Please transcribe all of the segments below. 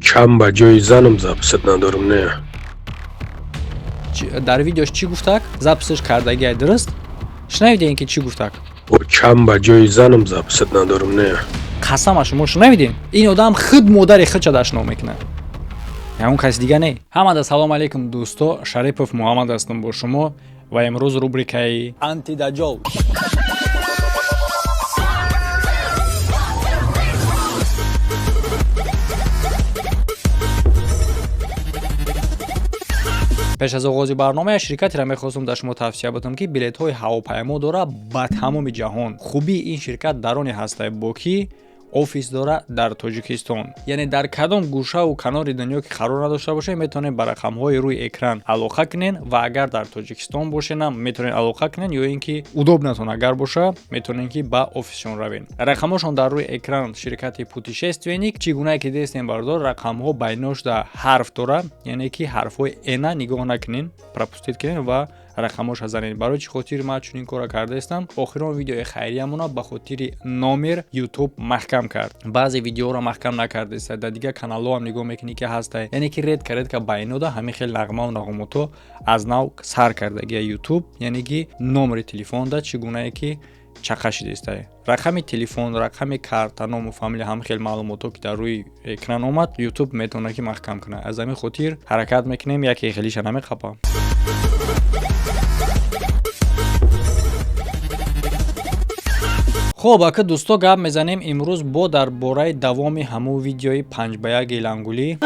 Чам ба ҷои занам записат надорам, не. Дар видеош чӣ гуфтак? Записаш кардагиай, дуруст? Шунавидем, ки чӣ гуфтак? Чам ба ҷои занам записат надорам, не. Қасама, шумо шунавидем, ин одам худ модари худша дашном мекунад, ягон каси дига не. Ҳамада салом алейкум, дӯсто, Шарипов Муҳаммад ҳастам бо шумо ва имрӯз рубрикаи Антидаҷол. Пеш аз оғози барнома як ширкатеро мехостам дар шумо тавсия будам, ки билетҳои ҳавопаймо дора ба тамоми ҷаҳон. Хубии ин ширкат дар оне ҳаста, бо ки офис дора дар Тоҷикистон, яъне дар кадом гӯшаву канори дунё ки қарор надошта бошед, метавонед ба рақамҳои рӯи экран алоқа кунед ва агар дар Тоҷикистон бошенам, метавонед алоқа кунед ё ин ки удобнатон агар боша, метавонед ки ба офисшон равед. Рақамҳошон дар рӯи экран. Ширкати Путешественник. Чӣ гунае ки дестем, бардор, рақамҳо байношда ҳарф дора, яъне ки ҳарфҳои эна нигоҳ накунед, пропустить кунед ва рақамҳоша занед. Барои чӣ хотир ман чунин корро кардаистам? Охирон видеои хайриямона ба хотири номер Ютуб маҳкам кард, баъзе видеоро маҳкам накардаиста. Дар дигар каналҳоам нигоҳ мекунӣ, ки ҳаста, яъне ки редко редко байнода ҳамин хел нағмаву нағомотҳо аз нав сар кардагия Ютуб, яъне ки номери телефонда чӣ гунае ки чақа шидаиста. Рақами телефон, рақами карта, ному фамилия, ҳам хел маълумотҳо ки дар рӯи экран омад, Ютуб метавонад ки маҳкам кунад. Аз ҳамин хотир ҳаракат мекунем, яке хелиша намеқапам. Хуб, ака дӯсто, гап мезанем имрӯз бо дар бораи давоми ҳамун видеои 5 ба 1 лангулӣ.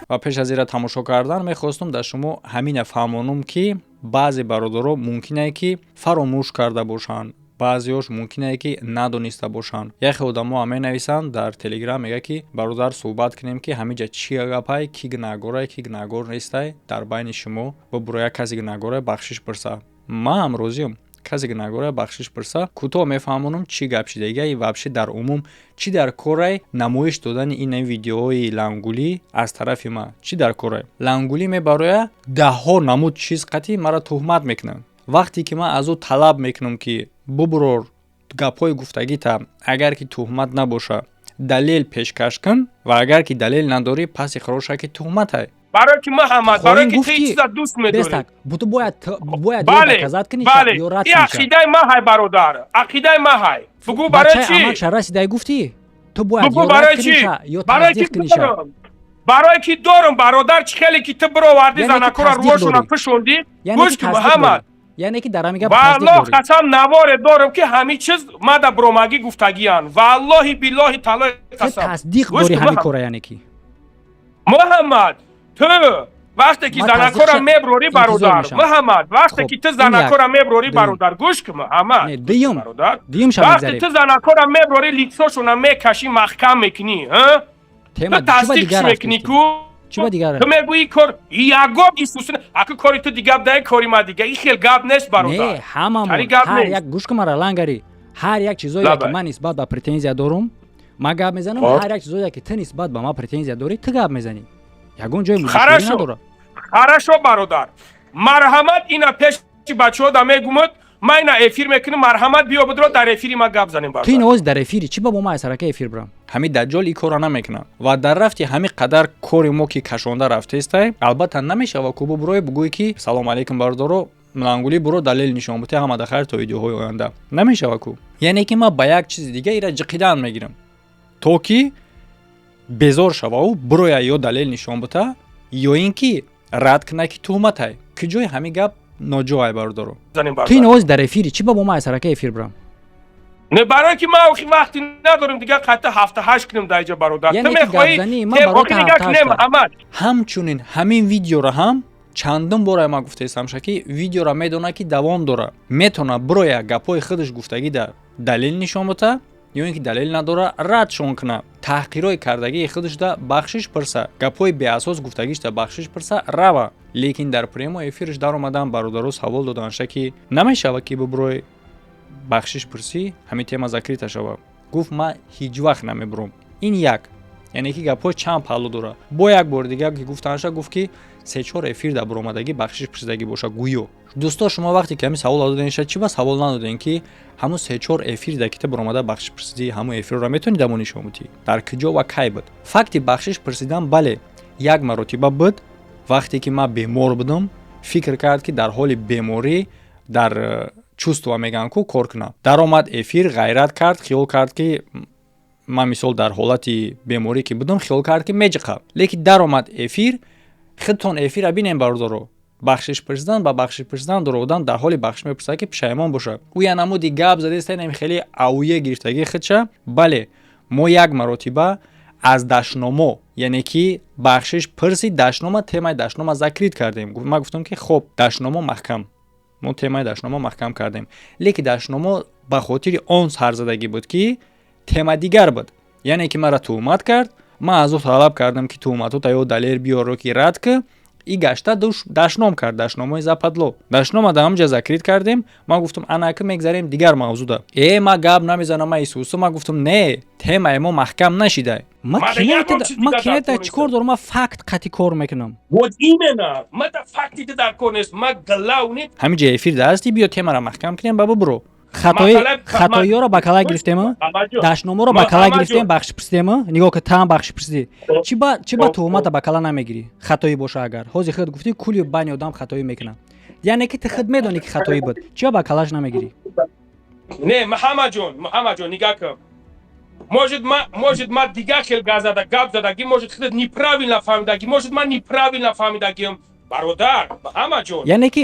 Ва пеш аз инра тамошо кардан мехостум дар шумо ҳамина фаҳмонум, ки баъзе бародаро мумкине ки фаромӯш карда бошанд, баъзеҳош мумкине ки надониста бошанд. Яхе одамо ҳам менависанд дар Телеграм, мега ки бародар, суҳбат кунем, ки ҳамиҷа чӣ гапай, ки гунаҳгорай, ки гунаҳгор нестай. Дар байни шумо бубуро, як касе гунаҳгорай, бахшиш пурса. Ман ҳам розиам, касе гунаҳгорай, бахшиш пурса. Кӯтоҳ мефаҳмонам, чӣ гап шидагиай, вообще дар умум чӣ дар корай намоиш додани ин видеоҳои лангулӣ аз тарафи ман, чӣ дар корай. Лангулӣ мебароя, даҳҳо намуд чиз қатъи маро туҳмат мекунад. Вақте ки ман аз ӯ талаб мекунам, ки бубурор, гапҳои гуфтагита агар ки туҳмат набоша, далел пешкаш кун, ва агар ки далел надорӣ, пас иқрор ша, ки туҳматай. Барои ки, Муҳаммад, барои ки ту чиза дӯст медорӣ. Ту бояд доказать кунӣ. Бале, и ақидаи ма ҳай, бародар, ақидаи ма ҳай. Бугӯ, барои чӣ? Амакша расидай, гуфтӣ, ту бояд бугӯ, барои чӣ? Барои ки барои ки дорум, бародар. Чӣ хеле ки ту бировардӣ, занакора рӯошона пӯшондӣ. Гӯш ки, Муҳаммад. Яъне ки дар ҳамин гап валлоҳ қасам, наворе дорам, ки ҳамин чиз мада бромагӣ гуфтагиян. Валлоҳи, биллоҳи, таллоҳи қасам. Тасдиқ дорӣ ҳамин кора, яъне ки? Муҳаммад, ту вақте ки занакора меброрӣ, бародар Муҳаммад, вақте ки ту занакора меброрӣ, бародар, гӯш ки, Муҳаммад. Дуюм. Дуюм. Вақте ту занакора меброрӣ, лицошона мекашӣ, маҳкам мекунӣ, ту тасдиқш мекунӣ ку. Ту мегӯӣ, кор ягон исуси аку, кори ту дига дай, кори ма дига. И хел гап нест, бародар. Не, ҳамамон ҳар як, гӯш ку мара, лангари, ҳар як чизое ки ман нисбат ба претензия дорум, ман гап мезанам. Ҳар як чизое ки ту нисбат ба ман претензия дорӣ, ту гап мезанӣ. Ягон ҷои мушкилӣ надорад. Хорошо, бародар, марҳамат. Ина пеши бачаҳо да мегумад, ман ина эфир мекунам. Марҳамат, биё, будро, дар эфири ма гап занем. Ту ин ози дар эфири чӣ ба бо ман сарака эфир бирам? Ҳамин даҷҷол ин корро намекунад ва дар рафти ҳамин қадар кори мо ки кашонда рафтестай, албатта намешава ку бубурое, бугӯӣ ки салом алейкум, бародаро, лангулӣ буро, далел нишон бутӣ, ҳамада хайр, то видеоҳои оянда. Намешава ку. Яъне ки ман ба як чизи дига ира ҷиқидан мегирам, то ки безор шавау буроя, ё далел нишон бута, ё ин ки рад куна, ки туҳматай. Ки ҷои ҳамин гап ноҷоай, бародаро? Ту ин ози дар эфири чӣ ба бо ман сарака эфир бирам? Не, барое ки ман охи вақти надорем, дига қатъи ҳафта ҳашт кунем дар иҷа, бародар. Ту мехоҳӣ. Ҳамчунин ҳамин видеоро ҳам чандум бора ман гуфтаистам, ки видеоро медонад, ки давом дора, метавонад бироя, гапҳои худаш гуфтагида далел нишон бута, ё ин ки далел надора, радшон куна, таҳқирҳои кардагии худашда бахшиш пурса, гапҳои беасос гуфтагишда бахшиш пурса, рава. Лекин дар прямой эфирш даромадан, бародаро савол доданша, ки намешава ки бубурой, бахшиш пурсӣ, ҳамин тема закрыта шава. Гуфт: «Ман ҳеҷ вақт намебуром». Ин як. Яъне ки гапҳо чанд паҳлӯ дорад. Бо як бори дигар ки гуфтанша, гуфт, ки се-чор эфир дар баромадагӣ бахшиш пурсидагӣ боша гӯё. Дӯсто, шумо вақте ки ҳамин савол доденша, чӣ ба савол надодем, ки ҳамун се-чор эфир дар кита баромада бахшиш пурсидӣ, ҳамун эфирро метавонӣ дамо нишон бутӣ, дар куҷо ва кай буд факти бахшиш пурсидан? Бале, як маротиба буд, вақте ки ман бемор будам. Фикр кард, ки дар ҳоли беморӣ дар чувство мегӯянд ку кор кунам. Даромад эфир, ғайрат кард, хиёл кард, ки ман мисол дар ҳолати беморӣ ки будам, хиёл кард, ки меҷиқам, лекин даромад эфир. Худтон эфира бинем, бародаро. Бахшиш пурсидан ба бахшиш пурсидан дора. Одам дар ҳоли бахшиш мепурсад, ки пушаймон бошад. Ӯ я намуди гап задеста, инам хеле ауе гирифтагии худша. Бале, мо як маротиба аз дашномо, яъне ки бахшиш пурси, дашнома, темаи дашнома закрыть кардем. Ман гуфтам, ки хоб, дашномо маҳкам, мо темаи дашномо маҳкам кардем, лекин дашномо ба хотири он сарзадагӣ буд, ки тема дигар буд. Яъне ки маро туҳмат кард, ман аз ӯ талаб кардам, ки туҳматота ё далер биёрро, ки рад ки и гашта дашном кард, дашномои западло. Дашнома дар ҳамҷа закрыть кардем. Ман гуфтам, анака мегзарем дигар мавзуда. Э, ма гап намезанам, ма исусу. Ман гуфтам, не, темаи мо маҳкам нашида. Ма кинета чӣ кор дорам? Ма факт қатъи кор мекунам. Вот именно, ма да факти дар кор нест, ма главный. Ҳамин ҷа эфир да ҳасти, биё, темара маҳкам кунем, ба бубуро. Хатоиёро ба кала гирифтем, дашноморо ба кала гирифтем, бахшиш пурсидем. Нигоҳ ки таам бахшиш пурсидӣ, чӣ ба туҳмата ба кала намегирӣ, хатоӣ боша агар? Ҳозир худ гуфтӣ, кули байни одам хатоӣ мекунам, яъне ки ту худ медонӣ, ки хатоӣ буд, чӣ ба калаш намегирӣ? Не, Муҳаммадҷон, Муҳаммадҷон, нигоҳ кун. Может, ма дигар хел гап задагӣ, может, худат неправильно фаҳмидагӣ, может, ман неправильно фаҳмидагиам, бародар Муҳаммадҷон. Яъне ки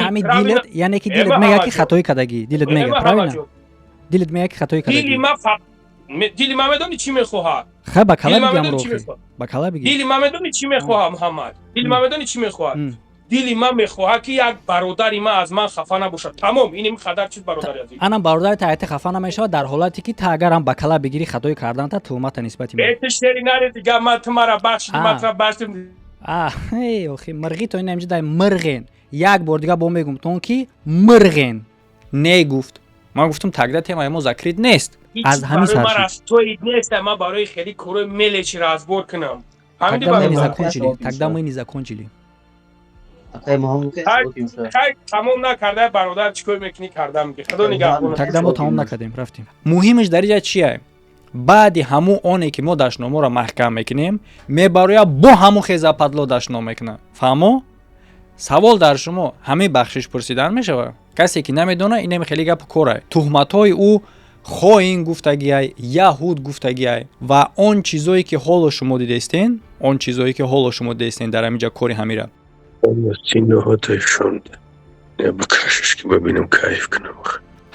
ҳамин дилет, яъне ки дилет мега, ки хатоӣ кардагӣ, дилет мега, правильно? Дилет мега, ки хатоӣ кардагӣ. Дили ман медонӣ чӣ мехоҳад? Хай, ба кала бигам, рохи ба кала биги. Дили ман медонӣ чӣ мехоҳад, Муҳаммад? Дили ман медонӣ чӣ мехоҳад? Дили ман мехоҳад, ки як бародари ман аз ман хафа набошад. Тамом, ин қадар чиз, бародари азиз. Анам бародари таҳти хафа намешавад, дар ҳолате ки та агарам ба кала бигирӣ хатои карданта, туҳмата нисбати ман. Э, ту шери наре дига, ман ту мара бахшиди, ман тура бахшидим. Охи, мирғи то ин дай мирғен. Як бор дига бо мегум тон, ки мирғен. Не, гуфт, ман гуфтам, тогда темаи мо закрыт нест. Аз ҳамин сар ман стоит нест, ман барои хеле корои мелочи разбор кунам. Тогда мы не закончили, тогда мы не закончили. Хай, тамом накарда, бародар, чӣ кор мекунӣ, кардам, худо нигаҳбон. Тогда мо тамом накардем, рафтем. Муҳимаш дар иҷа чия? Баъди ҳамун оне ки мо дашноморо маҳкам мекунем, мебароя, бо ҳамун хезападло дашном мекунад. Фаҳмо? Савол дар шумо: ҳамин бахшиш пурсидан мешавад? Касе ки намедона, инем хеле гапу корай. Туҳматҳои ӯ хоин гуфтагиай, яҳуд гуфтагиай ва он чизое, ки ҳоло шумо дидестен, он чизое, ки ҳоло шумо дидестен, дар ҳамин ҷа кори ҳамира. Синоҳоташон бикашиш, ки бибинам, кайф кунам.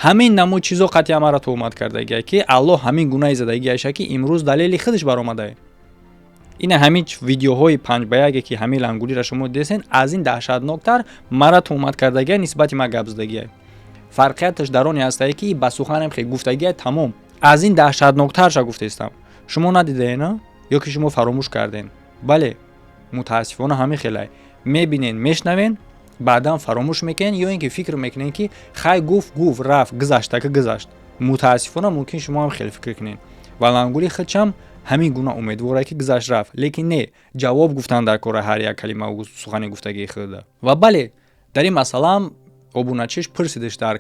Ҳамин намуд чизо қатъи амара туҳмат кардагиай, ки Аллоҳ ҳамин гунаи задагиаша, ки имрӯз далели худаш баромадае. Ина ҳамин видеоҳои 5 ба 1, ки ҳамин лангулиро шумо дидесен, аз ин даҳшатноктар мара туҳмат кардагиай, нисбати ма гап задагиай. Фарқияташ дар оне ҳастае, ки ба суханем хе гуфтагиай, тамом. Аз ин даҳшатноктарша гуфтестам, шумо надидаена ё ки шумо фаромӯш карден? Бале, мутаассифона, ҳамин хелай мебинен, мешнавен, баъдан фаромӯш мекунен ё ин ки фикр мекунен, ки хай, гуфт, гуфт, рафт, гузаштака гузашт. Мутаассифона, мумкин шумо ҳам хеле фикр кунед ва лангули худшам ҳамин гуна умедворе, ки гузашт, рафт. Лекин не, ҷавоб гуфтан дар кора ҳар як калимаву сухани гуфтагии худа. Ва бале, дар ин масъалаам обуначиш пурсидиш дар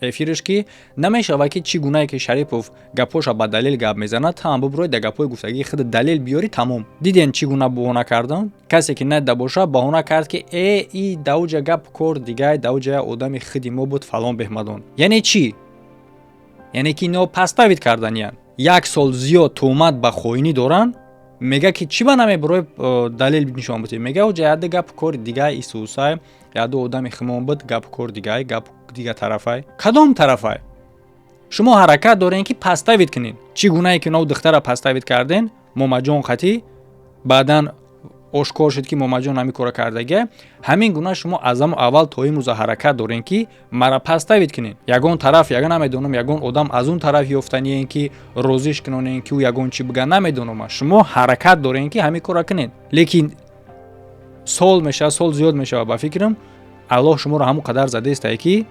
эфириш, ки намешавад, ки чӣ гунае ки Шарипов гапҳоша ба далел гап мезанад, таам бубурой, дар гапҳои гуфтагии худ далел биёрӣ. Тамом. Диден, чӣ гуна баҳона кардам? Касе ки надида боша, баҳона кард, ки э, и дауҷа гап кор дигай, дауҷа одами худи мо буд, фалон беҳмадон. Яъне чӣ? Яъне ки ино подставить карданиянд. Як сол зиёд туҳмат ба хоинӣ доранд. Мега, ки чӣ ба намебурой, далел нишон бутӣ? Мега, оҷа яде гап кори дигай, исусай, яду одами химон буд, гап кор дигай, гап дига тарафай. Кадом тарафай? Шумо ҳаракат дорем, ки подставить кунед. Чӣ гунае ки нов духтара подставить карден, Момаҷон қатӣ, баъдан ошкор шуд, ки Момаҷон ҳамин кора кардагия. Ҳамин гуна шумо аз ҳамон аввал то имрӯза ҳаракат дорем, ки мара подставить кунед. Ягон тараф, ягон намедонам, ягон одам аз он тараф ёфтаниен, ки розиш кунонем, ки ӯ ягон чӣ бига, намедонам. Шумо ҳаракат дорем, ки ҳамин кора кунед, лекин сол мешавад, сол зиёд мешавад. Ба фикрам, Аллоҳ шуморо ҳамон қадар задестае, ки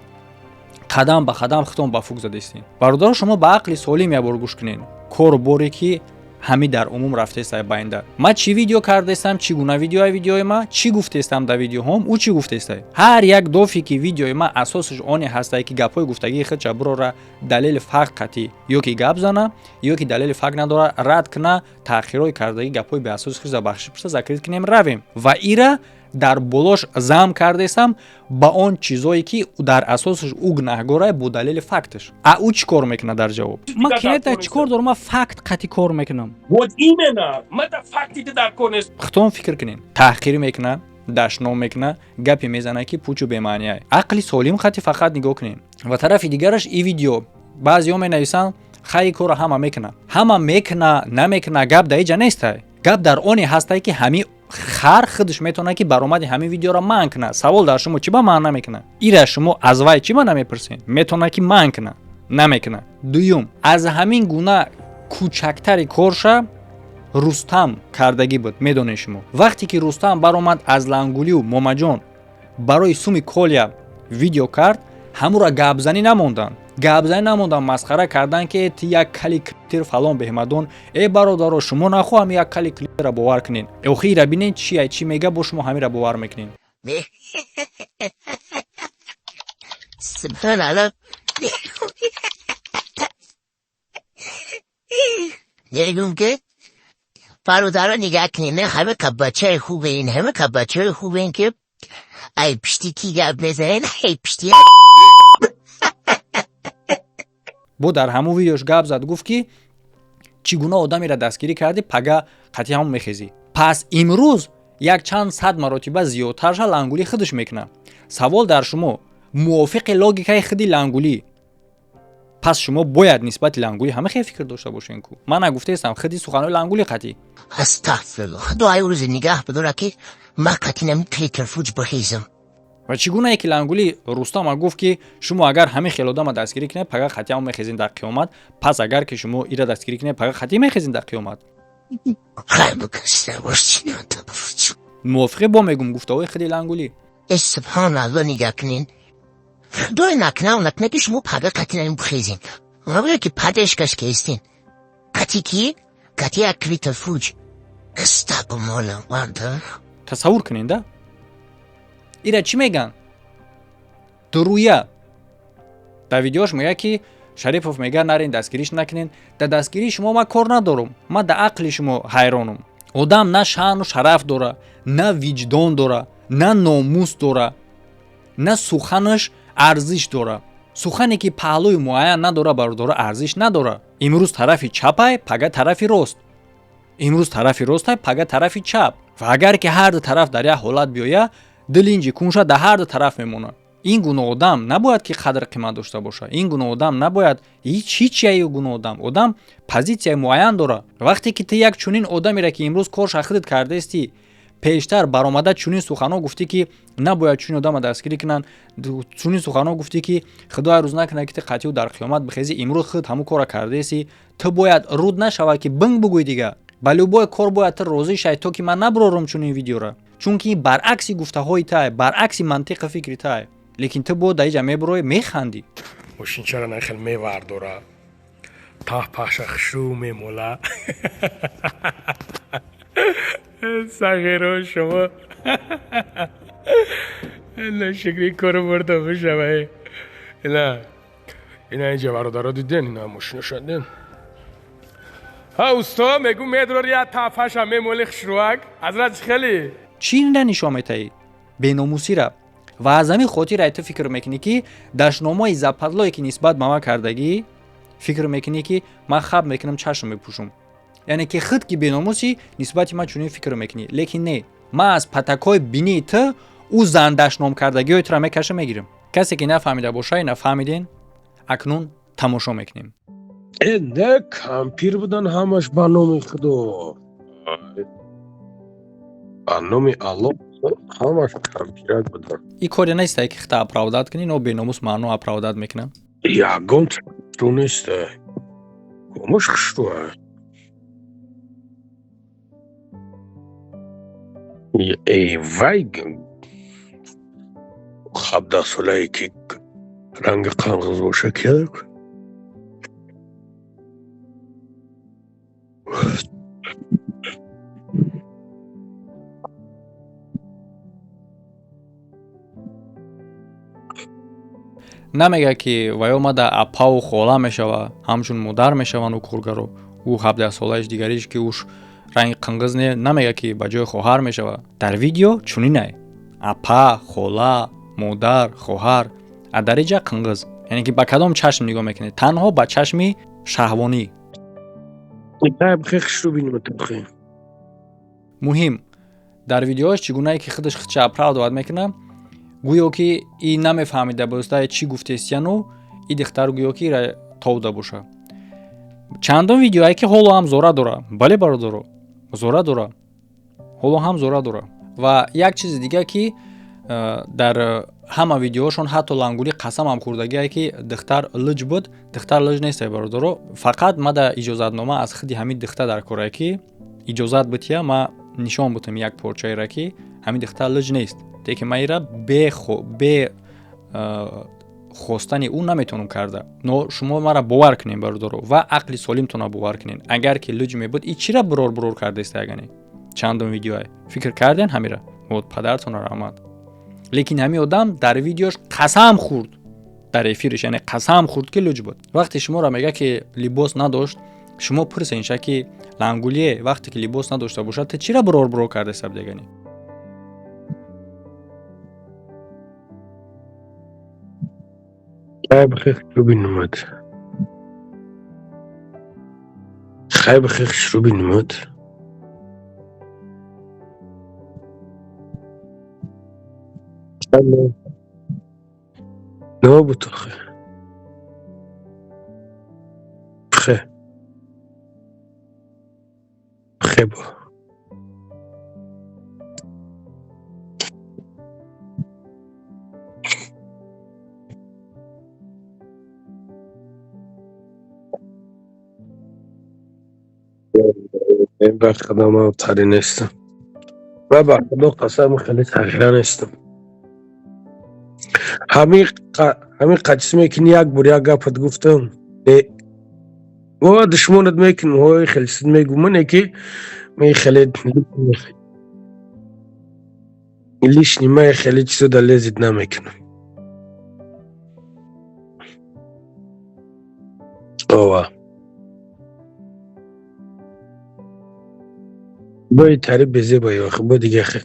қадам ба қадам худтон ба фук задестем. Бародаро, шумо ба ақли солим якбор гӯш кунед кору боре ки. Ҳами дар умум рафтестай байнда. Ма чӣ видео кардестам, чӣ гуна видеои, видеои ма чӣ гуфтестам, дар видеоҳом ӯ чӣ гуфтестай? Ҳар як дофе ки видеои ма асосаш оне ҳастай, ки гапҳои гуфтагии худша бирора, далели факт қатӣ ё ки гап зана, ё ки далели факт надора, рад куна, таъхирҳои кардагӣ, гапҳои беасоси худша бахшиш пурса, закрыть кунем, равем. Ва ира дар болош зам кардесам ба он чизое, ки дар асосаш ӯ гунаҳгорай бо далели факташ. А ӯ чӣ кор мекунад дар ҷавоб? Ман кинета чӣ кор дорам? Ман факт қатӣ кор мекунам. Вот именно, мада факти дар кор нест. Худтон фикр кунед: таҳқир мекуна, дашном мекуна, гапе мезана, ки пучу бемаънияй. Ақли солим хати фақат нигоҳ кунем. Ва тарафи дигараш, и видео баъзеҳо менависанд: хай, корро ҳама мекуна. Ҳама мекуна, намекуна, гап дар иҷа нестай. Гап дар оне ҳастай, ки ҳами хар худаш метавонад, ки баромади ҳамин видеоро манъ кунад. Савол дар шумо: чӣ ба манъ намекунад? Ира шумо аз вай чӣ ба намепурсед? Метавонад, ки манъ кунад, намекунад. Дуюм, аз ҳамин гуна кӯчактари корша Рустам кардагӣ буд, медонед шумо. Вақте ки Рустам баромад, аз Лангулию Момаҷон барои суми колия видео кард, ҳамура гапзанӣ намонданд, гапзанӣ намонданд, масхара карданд, ки ти як кали клитер, фалон беҳмадон. Э, бародаро, шумо нахоҳам як кали клитера бовар кунед. Охи ира бинед, чия, чӣ мега, бо шумо ҳамира бовар мекунед. Субҳаналлоҳ. Мегӯм, ки бародаро, нигоҳ кунед, ҳама ка бачаи хубе ин, ҳама ка бачаи хубе, ки ай пишти ки гап мезанед, ай пишти. Бо дар ҳамун видеош гап зад, гуфт, ки чӣ гуна одамеро дастгирӣ кардӣ, пага қатъи ҳамон мехезӣ. Пас имрӯз як чанд сад маротиба зиёдтарша Лангулӣ худаш мекунад. Савол дар шумо: мувофиқи логикаи худи Лангулӣ, пас шумо бояд нисбати Лангулӣ ҳама хел фикр дошта бошен ку? Ман нагуфтаестам, худи суханои Лангулӣ қатъӣ. Астағфируллоҳ, худо ай рӯзи нигаҳ бидора, ки ман қатъи нами клитерфуҷ бихезам. Ва чӣ гунае ки Лангули Рустама гуфт, ки шумо агар ҳамин хел одама дастгирӣ кунед, пага қатъиам мехезин дар қиёмат, пас агар ки шумо ира дастгирӣ кунед, пага қатъӣ мехезин дар қиёмат. Мувофиқӣ бо мегум гуфтаҳои худи Лангулӣ. Э, субҳоналлоҳ, нигоҳ кунед, худои накунав накуна, ки шумо пага қатъи нами бихезин. Ки падешкаш кестин қатъи ки қатъи як клитерфуҷ. Тасаввур кунед да, ира чӣ мегӯянд? Дуруя. Дар видеош мегӯяд, ки Шарипов мегӯяд, нарен, дастгириш накунед. Дар дастгирии шумо ман кор надорум, ман дар ақли шумо ҳайронум. Одам на шаъну шараф дора, на виҷдон дора, на номус дора, на суханаш арзиш дора. Сухане ки паҳлӯи муайян надора, бародора, арзиш надора. Имрӯз тарафи чапай, пага тарафи рост, имрӯз тарафи ростай, пага тарафи чап. Ва агар ки ҳарду тараф дар як ҳолат биёя, дилинҷи кунша дар ҳарду тараф мемонад. Ин гуна одам набояд ки қадр қимат дошта бошад. Ин гуна одам набояд ҳеҷ ҳичяи гуна одам. Одам позитсияи муайян дорад. Вақте ки ту як чунин одамере, ки имрӯз корша худат кардаистӣ, пештар баромада чунин суханҳо гуфтӣ, ки набояд чунин одама дастгирӣ кунанд, чунин суханҳо гуфтӣ, ки худоя рӯз накунад, ки ту қатъиу дар қиёмат бихезӣ, имрӯз худ ҳамун корра кардаистӣ, ту бояд руд нашавад, ки бинг бугӯй дига ба любой кор бояд ту розӣ шавӣ, то ки ман набурорам чунин видеора, чунки ин баръакси гуфтаҳои тай, баръакси мантиқи фикри тай. Лекин ту бо дар иҷа мебуроӣ, механдӣ. Мошинчара нахел мевардора, таҳ паша хушрӯ мемола. Сағиро, шумо на шукри кору бурда бишава. Ина, ина инҷа, бародаро, диден, ина мошинаша диден. Ҳа, усто, мегӯ, медрор, я тафаша мемоли хушрӯак, ҳазрат хеле. Чӣ на нишон метаҳӣ? Беномусира. Ва аз ҳамин хотир ай ту фикр мекунӣ, ки дашномҳои западлое, ки нисбат ба ман кардагӣ, фикр мекунӣ, ки ман хаб мекунам, чашм мепӯшум, яъне ки худ ки беномусӣ, нисбати ман чунин фикр мекунӣ. Лекин не, ман аз патакҳои бинии ту ӯ зан дашном кардагиҳои тура мекашам, мегирам. Касе ки нафаҳмида боша, нафаҳмиден, акнун тамошо мекунем. Э, не, кампир будан ҳамаш, ба номи худо, ба номи Аллоҳ, ҳамаш кампирак будан. Ин коре нестае, ки хита оправдать кунӣ, но беномус маъно оправдать мекунам. Ягон ту неста, комаш хушрӯа. Эй вай, 17 солае ки ранги қанғиз боша, кияк. Намега ки вай омада апаву хола мешава, ҳамчун модар мешаванд ӯ коргаро. Ӯ 17-солаиш дигариш ки уш ранги қинғиз не, намега ки ба ҷои хоҳар мешава. Дар видео чунинай: апа, хола, модар, хоҳар, а дар иҷа қинғиз. Яъне ки ба кадом чашм нигоҳ мекунед? Танҳо ба чашми шаҳвонӣ. Муҳим, дар видеоаш чӣ гунае ки худаш худша оправдовать мекунад, гӯё ки и намефаҳмида бостае чӣ гуфтестияну и духтар гӯё ки ира товда боша. Чандум видеое ки ҳоло ҳам зора дора. Бале, бародаро, зора дора, ҳоло ҳам зора дора. Ва як чизи дига, ки дар ҳама видеошон ҳатто Лангулӣ қасамам хӯрдагие ки духтар лиҷ буд. Духтар лиҷ несте, бародаро. Фақат мада иҷозатнома аз худи ҳамин духтар дар корае, ки иҷозат бития, ма нишон бутам як порчаеро, ки ҳамин духтар лиҷ нест, лекин ма ира бе хостани ӯ наметавонам карда. Но шумо мара бовар кунед, бародаро, ва ақли солимтонро бовар кунед. Агар ки лиҷ мебуд, и чира бурор бурор кардаеста? Ягане чандум видеое, фикр карден ҳамира? Вот падартонро раҳмат. Лекин ҳамин одам дар видеош қасам хӯрд, дар эфириш, яъне қасам хӯрд, ки луҷ буд. Вақте шуморо мега, ки либос надошт, шумо пурсенша, ки Лангулие, вақте ки либос надошта бошад, ту чира бурор бурор кардаеста будегани? Хай бихе хушрӯ бинумад. Хай бихе хушрӯ бинумад. Набуд охе. Бихе. Бихе бо. Ба худо, ман тари нестам. Ва ба худо қасам, хеле таҳира нестам. Ҳамин қачис мекунӣ, як бор як гапат гуфтам. Ва душмонат мекунам, ҳои хеле чиз мегӯм, не ки ме хеле лишний, ма хеле чизо да лезить намекунам. Ова. Бои тари безеба ё бо дига хе.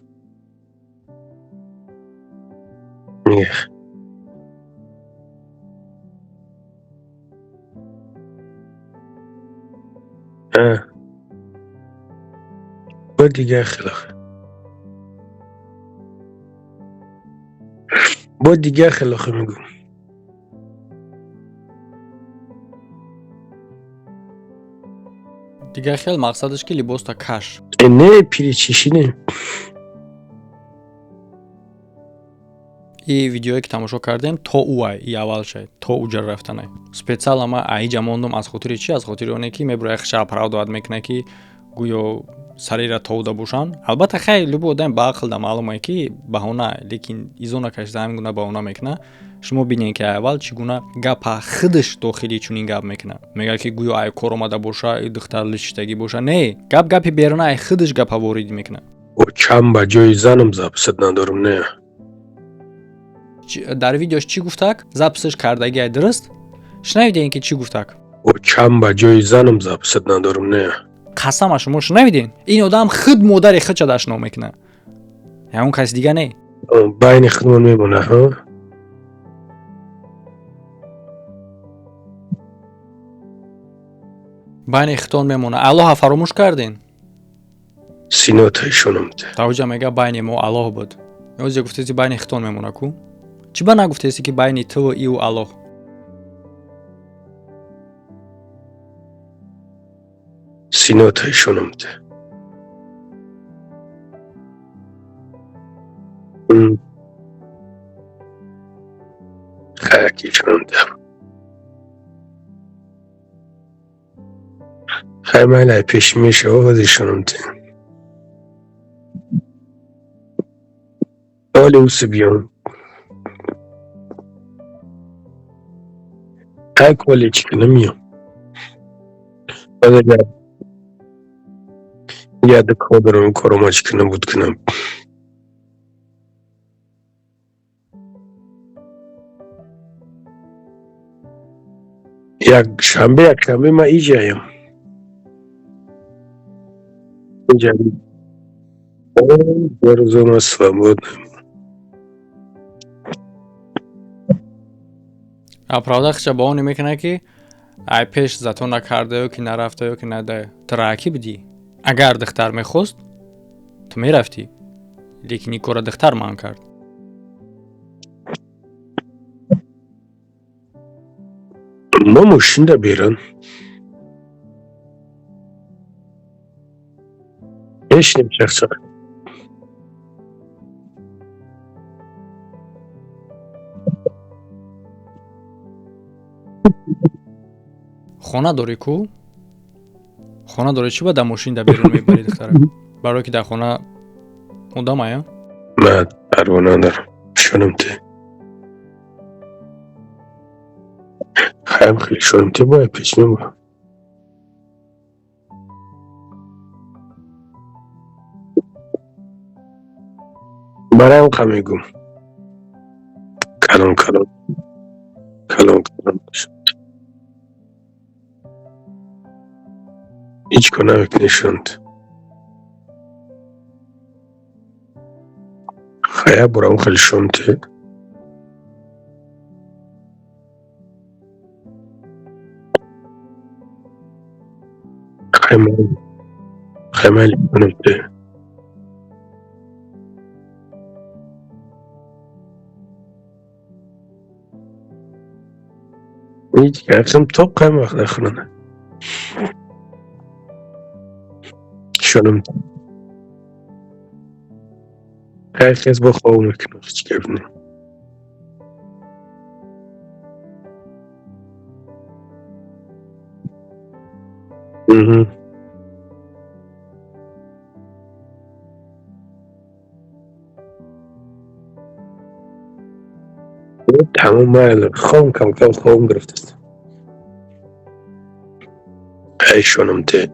Бо дига хел. Бо дига хел мегӯм. Дигар хел мақсадаш ки либоста каш. Не, пиричиши не. И видеое ки тамошо кардем, то ӯай, и аввалшай, то уҷа рафтанай. Специально ма аиҷа мондум аз хотири чи? Аз хотири оне ки мебура хаша оправдовать мекуна, ки гӯё сарира товда бошанд. Албатта, хай, любой одам ба ақл да маълумае, ки баҳона, лекин изона кашида ҳамин гуна баҳона мекуна. Шумо бинед, ки аввал чӣ гуна гапа худаш дохили чунин гап мекуна. Мега, ки гӯё ай кор омада боша, и духтар лишиштагӣ боша. Не, гап гапи беруна, ай худаш гапа ворид мекуна. Чам ба ҷои занам записат надорам, не. Дар видеош чӣ гуфтак? Записаш кардагӣ ай, дуруст? Шунавидем, ки чӣ гуфтак? Чам ба ҷои занам записат надорам, не. Қасама, шумо шунавидем? Ин одам худ модари худша дашном мекуна. Ягон каси дига не. Байни худмон мемона, ҳа? Байни хитон мемона. Аллоҳа фаромӯш карден? Синота ишонам. Тавҷа мега, байни мо Аллоҳ буд. Озе гуфтеси, байни хитон мемона ку? Чӣ ба нагуфтеси, ки байни туву иву Аллоҳ? Синота ишонам. Хаяки ишонам. Хай, майли, пеш мешава, воз ишонам. Оли уси биём. Хай, коллеҷ кунам, миём. Яда кор дорам, коромач кунам, буд кунам. Якшанбе, якшанбе ман иҷаям. Иҷа. Рӯзона свободным. А правда хича ба оне мекунад, ки ай пеш зато накарда ё ки нарафта, ё ки нада. Ту раакӣ будӣ. Агар духтар мехост, ту мерафтӣ, лекин ин корро духтар манъ кард. Ма мошинда беран. Ҳеч немешахча. Хона дорӣ ку? Хона дорӣ, чӣ ба дар мошин дар берун мебарӣ духтара? Барое ки дар хона одамая? Ман парво надорам. Шонам те. Хаям хеле шонам те, бояд пеш мебурам. Барои ҳам мегӯм. Калон калон. Калон калон. Ҳеҷ кор намекунӣ, шонд. Хая бурам хеле шонте. Хаймали шонам те. Ҳеҷ гапсам тоқ қайм вақт дар хона. Шонам. Хай хез бо хоб мекунам, ҳеҷ гап не. Тамом, майли, хом кам кам хобам гирифтаст. Ай шонам те.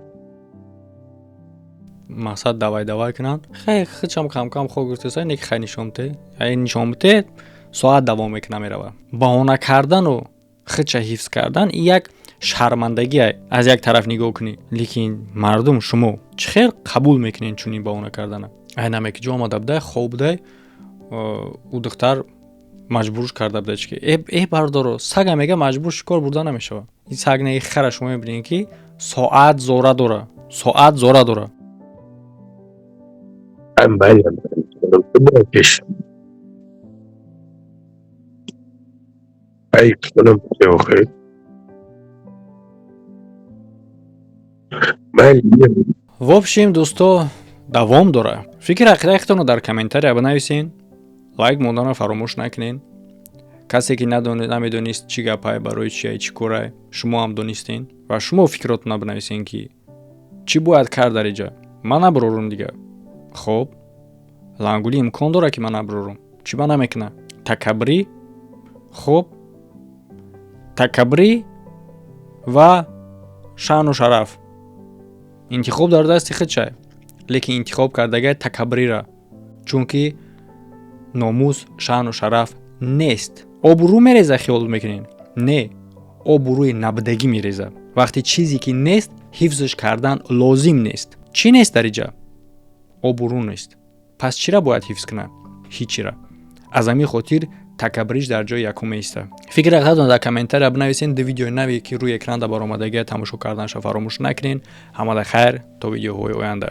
Мақсад давай давай кунанд. Хай хичам кам кам хоб гирифтаст, не ки хай нишон те. Ай нишон те, соат давом мекуна, мерава. Баҳона кардану хича ҳифз кардан як шармандагӣ аз як тараф нигоҳ кунӣ, лекин мардум, шумо чӣ хел қабул мекунед чунин баҳона кардана? Ай наме ки ҷо омада будай, хоб будай, ӯ духтар маҷбурш карда буда чи ки э бардоро сага мега, маҷбур шикор бурда намешавад. Ин саг не, хара шумо мебинед, ки соат зора дора, соат зора дора. Пеш. Ай шонам те охир. Майли. В общем, дӯсто, давом дора. Фикри ақидаи худтонро дар комментария бинависен, лайк монданро фаромӯш накунед. Касе ки намедонист чӣ гапай, барои чия, чӣ корай, шумо ҳам донистен ва шумо фикротонро бинависен, ки чӣ бояд кард дар иҷа. Ман набурорум дига. Хоб, лангулӣ имкон дорад, ки ман набурорум. Чӣ ба намекуна? Такаббурӣ. Хоб, такаббурӣ ва шаъну шараф, интихоб дар дасти худшай, лекин интихоб кардагай такаббуриро, чунки номус, шаъну шараф нест. Обрӯ мереза, хиёл мекунед? Не, обрӯи набудагӣ мереза. Вақте чизе ки нест, ҳифзш кардан лозим нест. Чӣ нест дар иҷа? Обрӯ нест. Пас чира бояд ҳифз кунад? Ҳичира. Аз ҳамин хотир такаббуриш дар ҷои якум меиста. Фикри ақидатон дар комментария бинависен. Ду видеои наве, ки рӯи экран дар баромадагия, тамошо карданашро фаромӯш накунед. Ҳамада хайр, то видеоҳои оянда.